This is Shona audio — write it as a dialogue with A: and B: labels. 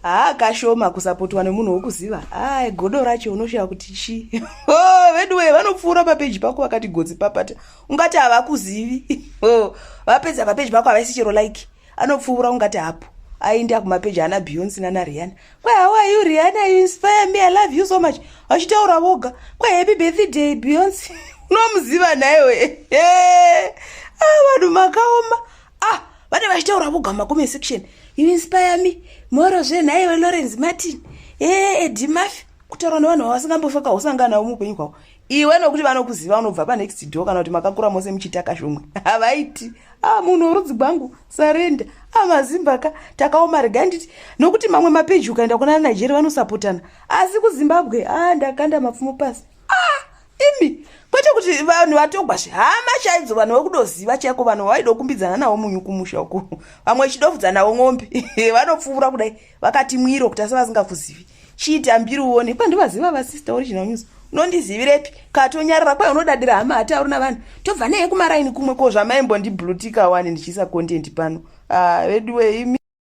A: Haa kashoma kusapotwa nemunhu wokuziva. Haa godo racho unoshaya kuti chii. Oh, veduwe vanopfuura papeji pako vakati gotsi papata. Ungati havakuzivi. Oh, vapedza papeji pako havaisi chero like. Anopfuura ungati hapo. Aenda kumapeji ana Beyonce nana Rihanna. Kwe how are you Rihanna? You inspire me. I love you so much. Vachitaura voga. Kwe happy birthday Beyonce. Unomuziva nhaiwe. Ah, vanhu makaoma. Ah, vane vachitaura voga mumacomment section. You inspire me. Moro zve nhaiwe Lawrence Martin. Eh, Eddie Murphy. Kutaura nevanhu vavasingambofa kausangana navo muupenyu hwavo. Iwe nokuti vanokuziva unobva panext door kana kuti makakura mose muchiita kashomwe. Havaiti. Ah, munhu worudzi gwangu sarenda. Ah, mazimba ka takaoma regai nditi nokuti mamwe mapeji ukaenda kuna Nigeria vanosapotana. Asi kuZimbabwe ah ndakanda mapfumo pasi. Ah, imi kwete kuti vanhu vatogwa zve hama chaidzo vanhu vekudoziva chaiko vanhu vaidokumbidzana navo munyu kumusha uko vamwe chidofudza navo ng'ombe vanopfuura kudai vakati mwiro kuti asi vasingakuzivi chiita mbiri uone kwandivaziva vasista original news unondizivirepi katonyarara kwai unodadira hama hatauri navanhu tobva naye kumaraini kumwe ko zvamaimbondiblutika wani ndichiisa content pano ah, veduwe imi.